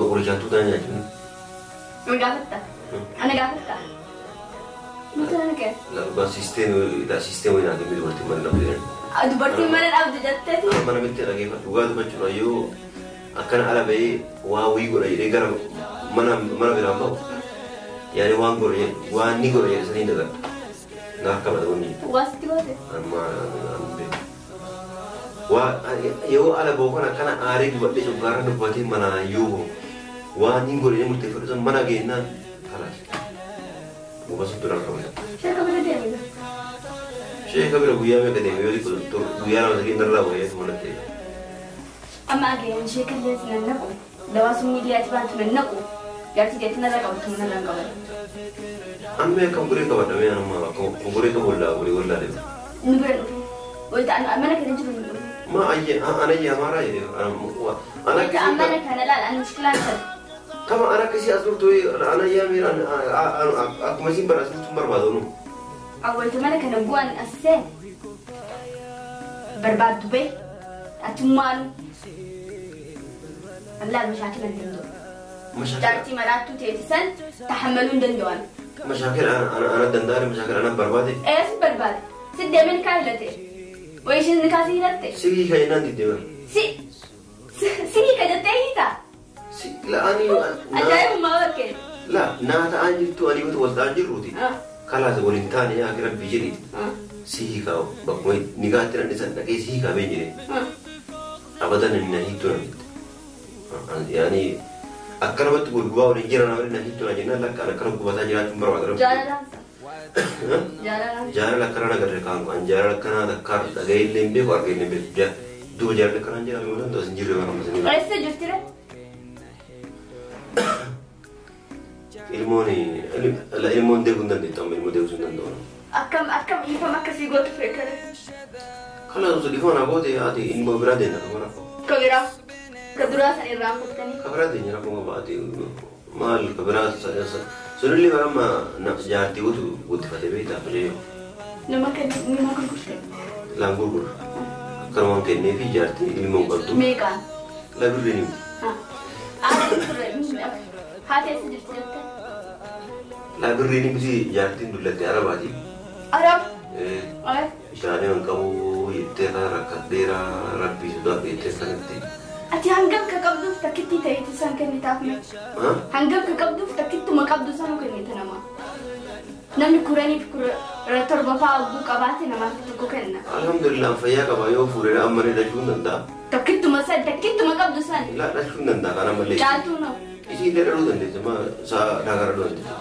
Qorichaan tuutaa nyaachifne. Ana gaafatta? Ana gaafatta? Mata ana kee? Lafa siisteemii naa kennee dubartiin mana dhabdu jedhan. Dubartiin mana dhabdu jetteeti? Amma namitti dhageeffadhu dhugaa dubbachuudha yoo akkana ala bahee waa wayii godha jedhee gara mana mana biraan bahu yaani waan godha jedhe waan ni godha jedhe sanii dagadha. Na akka bada wanni. Waa sitti goote? Amma beeku. Waa yoo ala bahu kana akkana aaree gubadhee coggaarra dubbatee manaa yoo bahu waan ni godha jedhee murteeffadhu san mana geennaan kalaas. Guba sun duraan qabata. Sheeka bira deemi. Sheeka bira guyyaa meeqa deeme yoo xiqqoo guyyaa lama sadii narraa bahee manatti eega. Amma agayaan sheeka illee si nannaqu. Dawaa summii illee ati baantu nannaqu. Jaartii jeetti narra qabatu narra hin qabatu. Amma akkam guree qabadha mee anuma akkam guree qabu wallaa guree wallaa deema. Nu bira dhufe. Wayita mana kana jiru nu dhufe. Ma ayye anayye amaaraa jedhe ana Wayita mana kana laal ani mushkilaan sana. Kama ana akkasii as dhuftu anayyaa miira akkuma isin bara as dhuftu barbaadu nu. Wayita mana kana bu'an as seen barbaaddu bee atummaanu laal mashaakila hin danda'u. Jaartii maraattuu teeti san tahammaluu hin danda'an. Mashaakila ana danda'an mashaakila ana barbaade. Ee si barbaade. Si deemee nikaa hidhate. Wayii isheen nikaa si hidhatte. Si hiika jennaan diddee bara. Si si hiika jettee hiita. Si la ani. Ajaa'ibummaa bakkee. La naa ta'aan jirtu ani wal ta'aan jirruuti. Kalaas waliin taane yaa rabbi jedhi. Si hiika bakkuma nikaatti dhandhe san dhaqee si hiikaa bee jedhe. Abadan inni na hiiktuu na jette. Yaani akkanumatti gurguraa waliin jiran waliin na hiiktuu na jennaan lakka akkana gubataa jiraachuun barbaada. Jaalalaan. Jaalalaan. Jaalala akkana agarre kaan kun jaalala akkanaa takkaa dhaga'ee illee hin beeku argee illee hin beeku. Duuba jaalala akkanaa jira yoo danda'u hin jirre waan amma sanii. Eessa jirti ree? Ilmoon ilmoon deeguu hin dandeettu amma ilmoo deeguu hin danda'u. Akkam akkam dhiifama akkasii gootu feekare. Kala osoo dhiifama na goote ati ilmoo biraa deemna kan rakkoo. Ka biraa. Ka duraa san irraan kuttanii. Ka biraa deemna rakkoo qaba ati maal ka biraa sunillee bara amma jaartii guutu guddifatee beektaa fayyee. Nama kan nama gurgurte. Laan gurgura. Akkanumaan kennee fi jaartii ilmoo qabdu. Meeqaan? La birrii ni miti. Haati eessa jirti jettee? La birrii ni miti jaartiin dullattee Arabaati. Arab? Bishaanii waan qabu jettee kan rakkadheera rabbii sodaadhu jettee kanatti. Ati hangam ka qabduuf takkittii ta'eeti san kennitaaf mee? Hangam ka qabduuf takkittuma qabdu sanuu kennita namaa. Namni kuraniif kudha torba fa'aa oguu qabaate namaaf tokko kenna. Alhamdulillah fayyaa qaba yoo fuudhee amma ni dhachuu hin danda'a. Takkittuma san takkittuma qabdu san. La dhachuu hin danda'a kana malee. Caaltuu noo. Isiin illee dhaluu dandeessa ma sa'a dhagaa dhaluu dandeessa.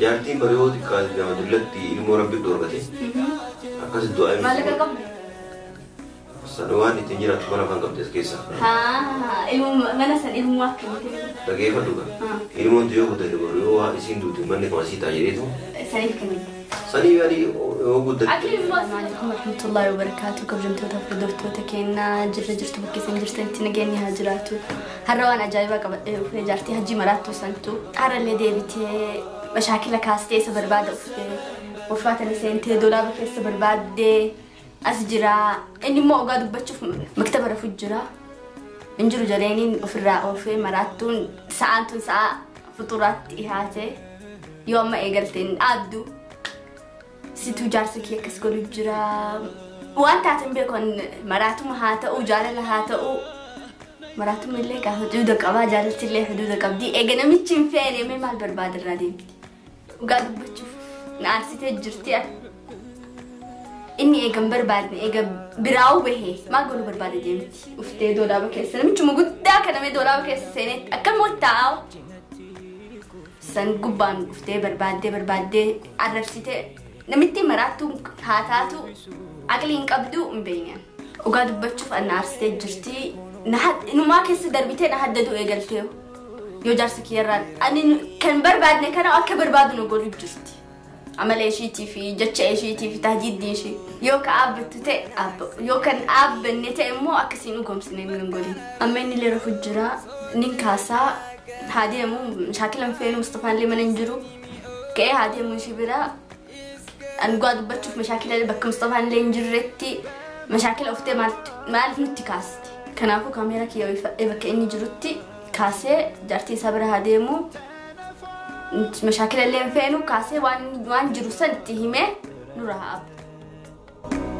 Jaartiin bari yoo xiqqaate nama dullatti ilmoo rabbi dhoorgate. Akkas du'aa hin. Maallaqa qabdu. San waan ittiin jiraattu mana afaan qabdi as keessa. Haa ilmoo mana san ilmoo akkamitti. Dhageeffadhu gaa. Ilmoon yoo guddate boru yoo waa isiin duute manni kan asii ta'a jedheetu. Saniif kennite. Saniif yaani yoo guddate. Ati immoo Assalamu warahmatullahi wabarakatuh. Kabajamtoota fi hordoftoota keenyaa jirra jirtu bakka isin jirtanitti nageenyi haa jiraatu. Har'a waan ajaa'ibaa qabadhee dhufee jaartii hajji maraattuu santu har'allee deebitee mashaakila kaastee isa barbaada dhuftee ulfaatanii seentee dolaaba keessa barbaaddee as jira. Inni immoo ogaa dubbachuuf maktaba rafu jira. Hin jiru jareeniin ofirraa oofee maraattuun sa'aan tun sa'a futuraatti dhihaate yoo amma eegalteen dhaabdu. Situu jaarsa kee akkas godhu jira. Waan taateen beekan maraatuma haa ta'u jaalala haa ta'u maraatuma illee gaafa huduuda qabaa jaalalti illee huduuda qabdi. Eega namichi hin feene mee maal barbaada irraa deemti. Dhugaa dubbachuuf na aarsitee jirti. Inni eega hin barbaadne eega biraa'uu bahee maal godhu barbaada deemti. Uftee doolaaba keessa namichuma guddaa kana mee doolaaba keessa seenee akkam taa'u. San gubbaan uftee barbaaddee barbaaddee arrabsitee namitti maraattuu haa taatu aqlii hin qabdu hin beekne. Dhugaa dubbachuuf na aarsitee jirti. Inumaa keessa darbitee na haddadu eegaltee yoo jaarsa kiyyarraan ani kan barbaadne kana akka barbaadu nu godhu jirti. Amala ishiitii fi jecha ishiitii fi tahdiidni ishii yoo ka dhaabbattu ta'e yoo kan dhaabbanne ta'e immoo akkasiin dhugoomsine hin godhin. Amma inni illee rafu jira nin kaasaa haa deemu shaakila hin feenu Mustafaan illee mana hin jiru ka'ee haa deemu ishii biraa. Dhugaa dubbachuuf mashaakila bakka Mustafaan illee hin jirretti mashaakila uftee maaliif nutti kaasti? Kanaafuu kaameeraa kiyya bakka inni jirutti Kaasee jaartii isaa bira haa deemu. Mashaakila illee hin feenu kaasee waan jiru san itti himee nurra haa abbu.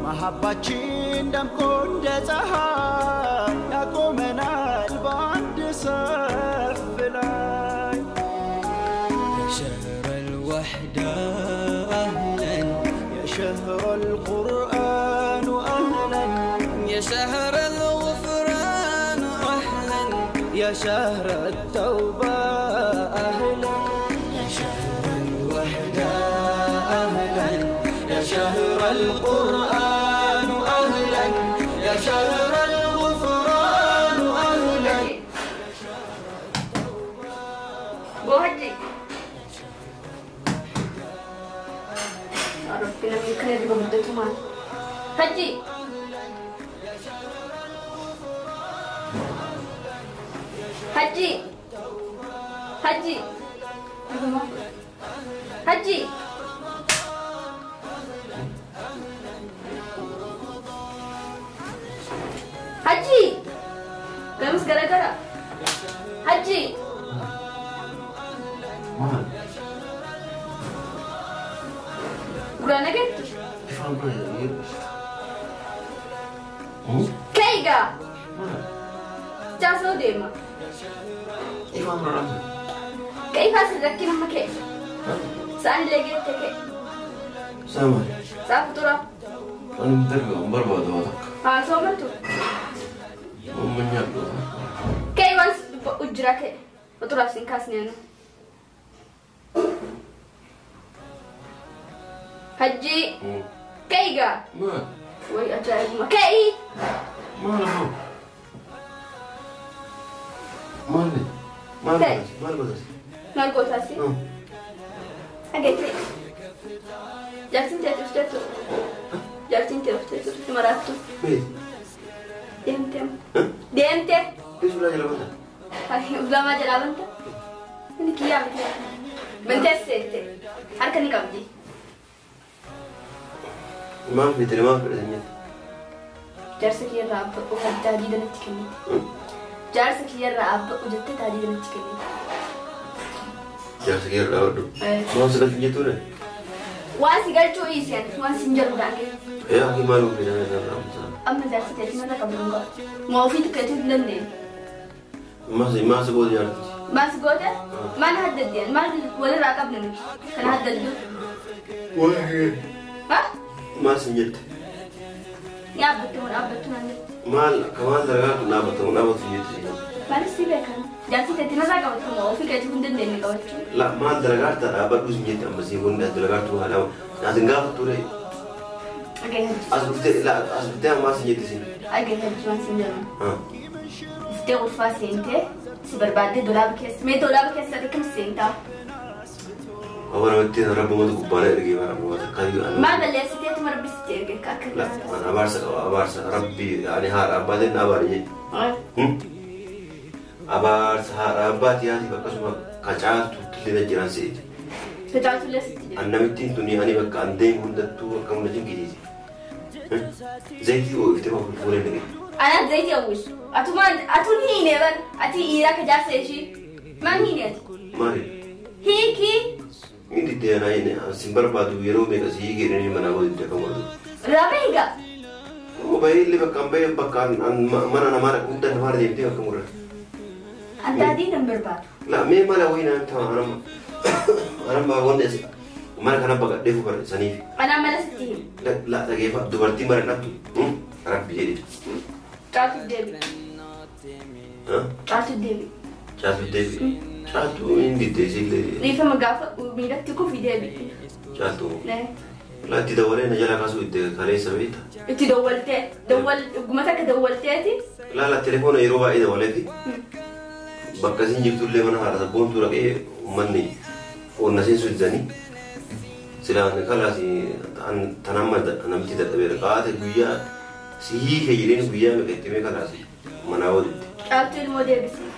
መሐባችን ደምቆ እንደ ፀሐይ ያቆመናል በአንድ ሰልፍ ላይ። يا شهر الوحدة أهلا، يا شهر القرآن أهلا، يا شهر الغفران أهلا، يا شهر التوبة أهلا، يا شهر الوحدة أهلا، يا شهر القرآن أهلا، يا شهر الغفران أهلا. Boo Hajji. Rabbi namni kana diba guddatu maal? Hajji. Hajji. Hajji. Hajji. Hajji. Gamas gara-gara. Hajji. Maal? Guraan agartu? Ifaan maal? Kaiga. Maal? Jaasoo deema. Ifaan maal? Ka'ifaa sirrakki nama ka'e. Sa'aan illee geette ka'e. Saa maal? Sa'a futura. Ani hin darbe hin barbaadu waa takka. Haa soomattu. Amma nyaadhu. Ka'e waan ujjira ka'e. Futuraaf sin kaasne anu. Hajji. Kaiga. Maal? Way ajaa'ibuma. Ka'i. Maal hoo? Maal? Maal godhas? Maal godhas? Maal gootaasi? Agartee. Jaartiin tee dhufteetu. Jaartiin tee dhufteetu si maraattu. Mee? Deemtee. Deemtee. Eessu ulaa jala banta? Ulamaa jalaa banta. Inni kiyyaa miti. Bantees seente. Harka ni qabdi. Maal fedhe maal fedhe nyaata? Jaarsa kiyyarraa abba'u adda adii natti kennite. Jaarsa kiyyarraa abba'u jettee taadii natti kennite. Jaarsa kiyyarraa abba'u? Waan si galchu jettuudha? Waan si galchuu dhiisi ani waan si hin jedhu daangee. Ee akki maal ofii nama irraa amsa? Amma jaarsi teetii narra qabdu hin qabu. Maa ofiitu keetuu hin dandeenye. Maas goote jaartichi? Maas goote? Maal haddaddi maal walirraa qabna nuti kana haddaddu? Ha? Maas hin jette? Ni dhaabbattu moo dhaabbattu naan jette? Maal akka maal dalagaa kun dhaabbata moo dhaabbatu hin jette? Maalis si beekan. Jaarsi teetii narraa qabatu moo ofii keetuu hin dandeenye qabachuu? La maal dalagaa dhaabbadhu hin jette amma siin wanni dalagaa tu haala naatin gaafattu ree. Agee hajji. As dhuftee la as dhuftee ammaas hin jette siin. Agee hajji waan siin jedhamu. Dhuftee ulfaa seentee si barbaaddee dolaaba keessa mee dolaaba keessa akkam seentaa? Abba namatti rabbumatu gubbaana ergee bara waa takka iyyuu. Maal balleessiteetu marbisitti erge akka La an abaarsa qaba abaarsa rabbi ani haadha abbaatiin na abaari jee. Abaarsa haadha abbaatii haatiif akkasuma kacaaltu illee jiran seeti. Kacaaltu illee sitti jira. An namittiin tuni ani bakka an deemu hundattuu akka hunda cinqisiisi. Zayitii ooyiftee waa fuulee dhage. Anaa zayitii hawwisu. Atumaan atuun hiine ban ati dhiiraa ka jaarsa ishii. Maal hiine ati? Maali? Hiiki. Inni deemaa inni sin barbaadu yeroo meeqa si hiikee inni mana booda itti akka Raaba hiigaa. Bahee illee bakka an bahee bakka mana namaa dhaqu hunda namaa deemtee bakka murra. Anta adii nan barbaadu. La mee mala wayii naan ta'a anamma anamma wanni as mana kana baqadhee fu bara saniif. Anaa mana sitti himi. La dhageeffa dubartii mara dhabdu rabbi jedhi. Caaltu deebi. Caaltu deebi. Caaltu deebi. Caaltu inni diddeessi illee. Dhiifama gaafa miidhatti kufi deebi. Caaltu. La itti dawwalee na jala kaasuu itti kaleessa beekta. Itti dawwaltee dawwal gumata akka dawwalteeti. La la telefoona yeroo baay'ee dawwaleeti. Bakka isin jirtullee mana haadha sabboontuu dhaqee uummanni onna seensu didanii silaan kalaas tanamma namichi dadhabeera qaate guyyaa si hiike jedheen guyyaa meeqa itti mee kalaas manaa walitti. Caaltuu ilmoo deebisii.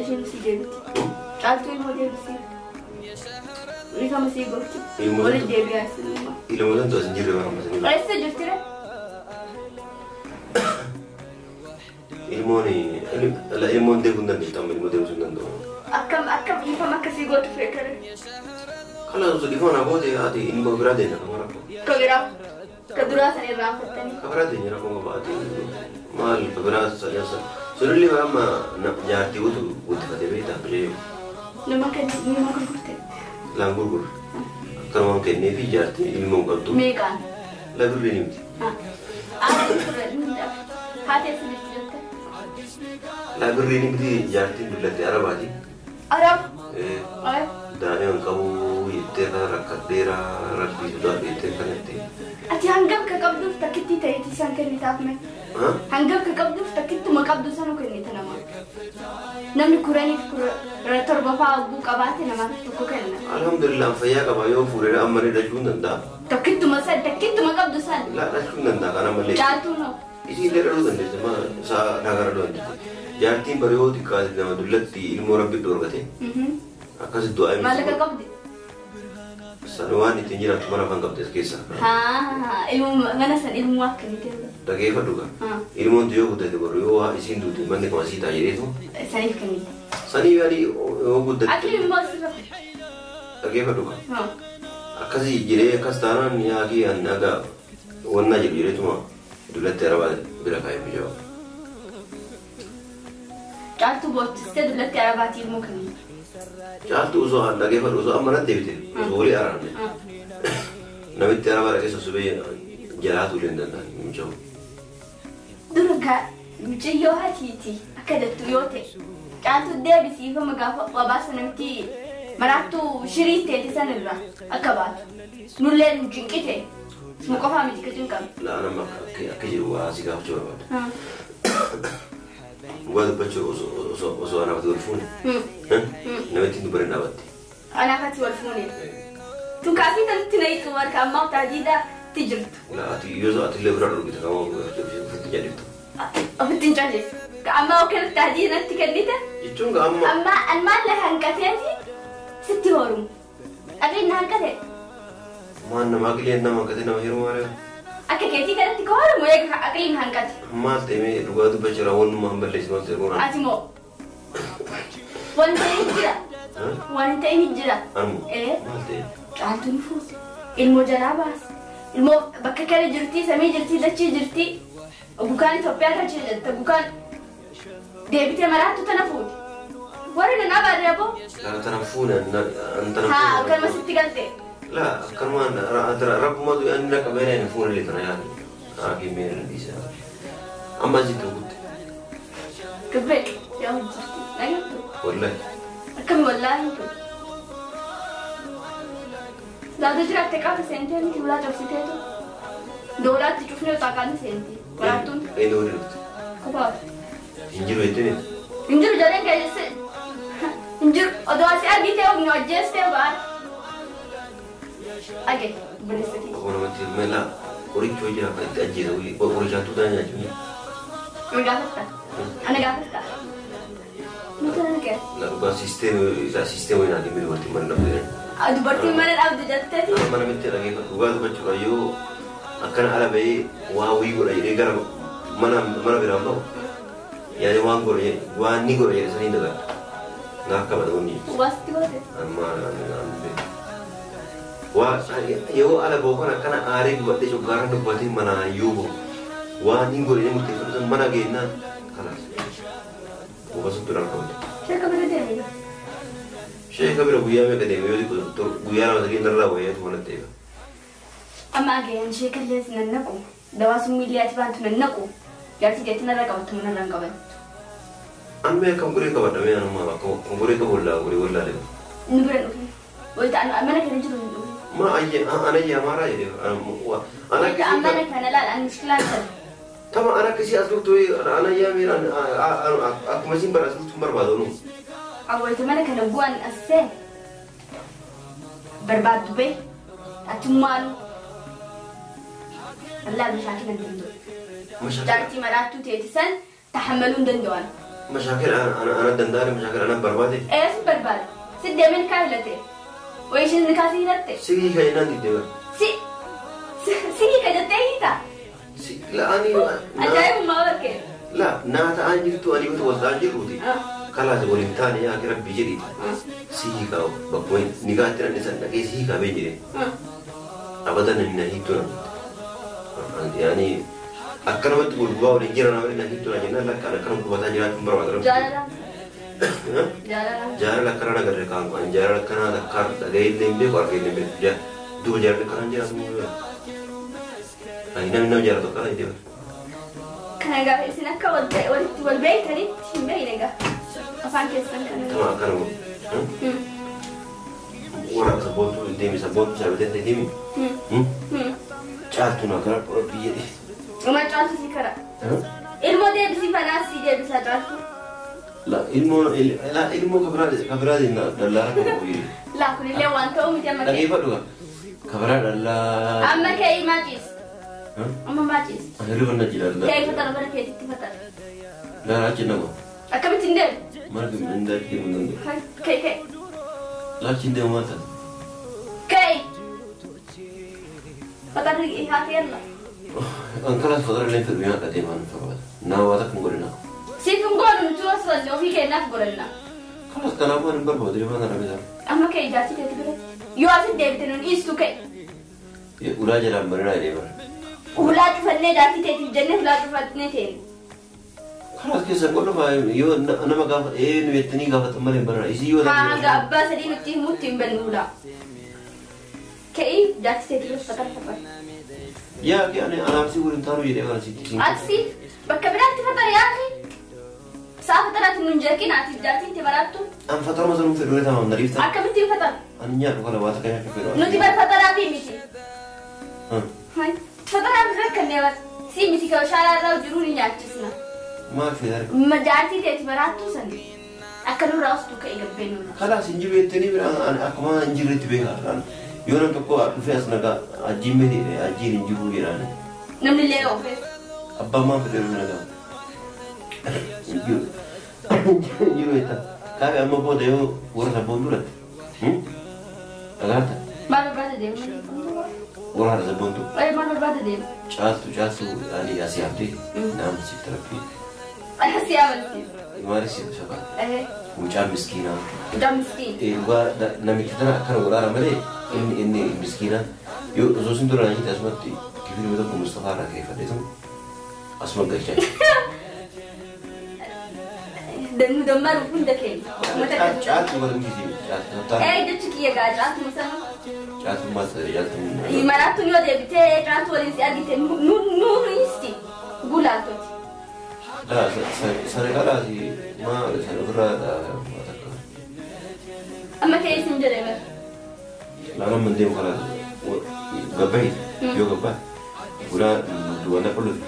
Isheen si deebiti. Caaltuu ilmoo deebisii. Dhiifama sii gooti. Walitti deebi'aa isin. Ilmoo santu as hin jirre bara amma isin. Eessa jirtire? Ilmoon ilmoon deebiin dandeettu amma ilmoo deebisuu hin danda'u. Akkam akkam dhiifama akkasii gootu feekare. Kala osoo dhiifama naa goote ati ilmoo biraa deenya kan rakkoo. Ka biraa ka duraa san irraanfattanii. Ka biraa deenya rakkoo qaba ati maal ka biraa sunillee amma jaartii guutu guddifatee beektaa bishee. Nama kan nama gurgurte. Laan gurgurre. Akkanumaan kenneefi jaartii ilmoo hin qabdu. Meeqaan? La birrii ni miti. Haati eessa jirti jette? La birrii ni miti jaartiin dullatte Arabaati. Arab? Daa'ima hin qabu jettee kana rakkadheera rabbii sodaadhu jettee kana jettee. Ati hangam ka qabduuf takkittii ta'eeti isaan kennitaaf mee? Hangam ka qabduuf takkittuma qabdu sanuu kennita namaa. Namni 17 fa'aa hogguu qabaate namaaf tokko kenna. Alhamdulillah fayyaa qaba yoo fuudhee amma ni dhalchuu hin danda'a. Takkittuma san takkittuma qabdu san. Laa dhalchuu hin danda'a kana malee. Caaltuu noo. Isiin illee dhaluu dandeesse maa isaa nagaa dhaluu dandeesse. Jaartiin bari yoo xiqqaate nama dullatti ilmoo rabbi dhoorgate. Akkasitti du'aa Maallaqa qabdi? San waan ittiin jiraattu mana afaan qabdi as keessa. Haa ilmoo mana san ilmoo akkamii ta'e? Dhageeffadhu gaa. Ilmoon yoo guddate boru yoo waa isiin duute manni kama sii ta'a jedheetu. Saniif kennite. Saniif yaani yoo guddate. Akki immoo asirra. Dhageeffadhu gaa. Akkasii jedhee akkas taanaan yaakii ani nagaa wannaa jedhu jedheetuma dullatti arabaa bira kaa'ee mijaa. Caaltuu boochistee dullatti arabaatii ilmoo kennite. Caaltuu osoo an dhageeffadhu osoo amma natti deebite osoo walii araarne. Namitti arabaa dhaqee sossobee jalaatu illee hin danda'an mucaa. Dura gaa mucayyoo hatiiti akka jettu yoo ta'e caaltuu deebisiifama gaafa wabaasa namitti maraattuu shirii teeti sanirraa akka baatu nullee nu cinqite nu qofaa miti ka cinqame. Laa nama akka jiru waa si gaafachuu barbaada. Dhugaa dubbachuu osoo anaafati wal fuune. Namitti dubarri dhaabatte. Anaafati wal fuune. Tun kaasii tanatti na hiitu marka ammaa taadiidhaa itti jirtu. Laa ati yoo ati illee bira dhugite kama ofitti jaliftu. Ofitti hin callisu. Amma okkanatti taadii natti kennite. Jechuun gaa amma. Amma ammallee hanqateeti sitti horumu. Dhabiin na hanqate. Maan nama aqileen nama hanqate nama heerumaa ree. Akka keetii kanatti ka horumu eega aqliin hanqate. Maal ta'e mee dhugaa dubbachuu irraa wannummaa hin balleessi maal ta'e goonaa. Ati moo. Waan ta'e hin jira. Waan ta'e hin jira. Ammoo. Maal ta'e? Caaltuun fuute. Ilmoo jalaa baase. Ilmoo bakka kana jirti, samii jirti, dachii jirti. Bukaan Itoophiyaa galchee jette. Bukaan deebitee maraattu tana fuute. Warri nan abaarre aboo. Laa tana fuune an tana fuune. Haa akkanuma sitti galte. Laa akkanuma rabbumatu ani na qabee na fuune illee tana yaadu. Haa meera dhiise. Amma asitti guutte. Gabbee yaa hojjirti. Dhageettu. Wallaahi. Akkami wallaahi tun. Laata jiraatte qaata seentee miti ulaa cabsiteetu. Doolaatti cufnee xaaqaan seenti. Waraabtuun. Eenyu waliin dhufte? Kophaa. Hin jiru jettee miti? Hin jiru jedheen geesse. Hin jiru odoo asii argitee nu ajjeestee ba'an. Age obboleessa kiyya. Akkuma namatti mela qoricha hojii akka itti ajjeesa qorichaattuu ta'an nyaachuun. Ana gaafatta? Ana gaafatta? Nuti ana gaafatta. La dhugaa siisteemii naa kennu dubartiin mana dhabdu jedhan. Dubartiin mana dhabdu jetteeti. Amma namitti dhageeffatu dhugaa dubbachuudha yoo akkana ala bahee waa wayii godha jedhee gara mana biraan bahu yaani waan godha waan ni godha jedhe sanii dagadha. Naaf qabata wanni. Waasti goote. Amma waa yoo ala bahu kana akkana aaree gubadhee coggaarra dubbatee manaa yoo bahu waan ni godha jedhee murteeffatu mana geennaan kalaas. Gosa duraan qabate. Sheeka bira deemee. Sheeka bira guyyaa meeqa deeme yoo guyyaa lama sadii narraa wayyaatu manatti eega. Amma agayaan sheekallee nan naqu dawaa summii ati baantu nan naqu jaartii jetti narra qabattu narra hin qabattu. Amma akkam guree qabadha mee anummaa akkam guree qabu wallaa guree wallaa deema. Nu bira dhufe. Wayita mana kana jiru hin dhufe. Ma ayye anayye amaaraa jedhee ana Wayita mana kana laal ani mushkilaan sana. Tama ana akkasii as dhuftu anayyaa miira akkuma isin bara as dhuftu hin barbaadu nu. Wayita mana kana bu'an as seen barbaaddu bee atummaanu Allah mashaakil hin danda'u. Jaartii maraattuu teeti san tahammaluu hin danda'an. Mashaakil ana danda'ani mashaakil ana barbaade. Ee si barbaade. Si deemee kaa filate. Wayii isheen kaa si hilatte. Si hiika jennaan diddee bara. Si si hiika jettee hiita. Si la'anii. Ajaa'ibummaa barkee. La naa ta'aan jirtu ani wal ta'aan jirruuti. Kalaas waliin taane yaa rabbi jedhiiti. Si hiikaa bakkuma nikaatti nan isaan dhaqee si hiikaa bee jedhee. Abadan inni na hiiktu na. Yaani akkanumatti gurguraa waliin jira nama na hiiktu na jennaan lakkaan akkanuma gubataa jiraachuu barbaada. Jaalala. Jaalala. Jaalala akkanaa agarre kaan kun jaalala akkanaa takkaan dhaga'ee illee hin beeku argee illee hin beeku. Duuba jaalala akkanaa jiraatu. Ani namni nama jaalatu akkanaa jedhee. Kana gaafa isin akka walitti wal beektanitti hin beekne gaafa. Afaan keessan kana. Tama akkanuma. Warra sabboontuu deemi sabboontuu saabatee deemi. Caaltuun akkana biyya dhee. Uma caaltu si kara. Ilmoo deebisii fanaas si deebisaa caaltu. La ilmoo la ilmoo kabiraa dallaa qabu. La kunillee waan ta'u miti amma kee. Dhageeffadhu kabiraa dallaa. Amma kee maa ciis. Amma maa ciis. Ani hirriba na jira dallaa. Kee fatara bara keetitti fatara. Laa achi nama. Akkamitti hin deemu? Maal hin deemu hin danda'u. Kee kee. Laa achi hin deemu maal ta'a? Kee. Fatarri haati yalla. An kalaas fatara illee fedhu nyaata deemaa nu barbaada. Nama waa takka hin godhina. Siif hin goonu nuti osoo ofii keenyaaf godhanna. Kalaas kanaafuu ani hin barbaadu deemaa na rabe ta'a. Amma kee ijaarsi keetti biratti. Yoo asit deebite nun dhiistu kee. Ulaa jalaan bareedaa jedhee bara. Ulaa cufannee jaartii teetiif jennee ulaa cufannee teenya. Kalaas keessa godhufa yoo nama gaafa nu jettanii gaafatan malee hin bareedaa. Isii yoo Haa hanga abbaa sadii nutti himuutti hin bannu ulaa. Ka'ii jaartii teetii biratti fatara fatara. Yaa kee ani anaaf si waliin taanuu jedhee bara sitti. Ati bakka biraatti fatara yaa Sa'a fataraatti nun jeeqin ati jaartiin itti barattu. An fataruma sanuu fedhu taa'u nariif ta'a. Akkamittiin fatara? Ani nyaadhu kana waa takka nyaachuu fedhu. Nuti bar fataraa fi miti. Fataraa fi rakkannee bar. Si miti kan shaaraa irraa jiru ni nyaachisna. Maal fedha? Jaartii teeti barattu san akka nurraa ustuu ka'e gabbee nurra. Kalaas hin jiru jettanii bira akkuma hin jirretti beekaa. Yoo nam tokko dhufee as nagaa ajjiin miti ajjiin hin jiru jedhaan. Namni illee oofee. Abbaan maal fedhe dhufee nagaa? Jiru jetta. Kaafi amma booda yoo warra sabboon duratti. Dhagaarta. Maal barbaada deemu? Warra haadha sabboontu. Maal barbaada deemu? Caaltu ani asii haftee nama siif taraffii. Asii amansiisa. Maali siif soqa? Mucaan miskiinaa. Mucaan miskiin. Dhugaa namicha tana akkana godhaara malee inni miskiinaa yoo osoo sin duraan hiite asumatti kifilii tokko Mustafaa irraa keeffadhe tun asuma galchaa. Nu dammaru hunda keenya. Caaltu bara miti caaltu. Jechi kiyya gaa caaltu musama. Caaltu maal caaltu. Maraattuun yoo deebitee caaltu waliin si argite nuuristi gulaatoti. Laa sana kalaasi maal sana ofirraa takka. Amma kee isin jedhee bara. Laa nama deemu karaa gabbaa'e yoo gabbaa ulaa duwwaa qulfi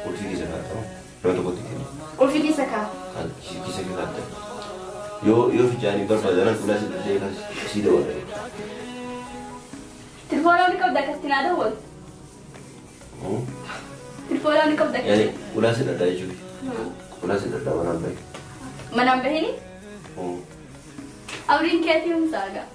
qulfii keessa kaa'atamu nama tokkotti kennu. Qulfii keessa kaa'a. Keessa kaa'ata. Yoo fijaanii barbaadan ulaa si dhufee si dawwata. Telefoona ni qabda akkasitti naa dawwatu. Telefoona ni qabda. Yaani ulaa si dhadhaa jechuudha. Ulaa si dhadhaa manaan bahe. Manaan bahini? Awriin keetii humsaagaa.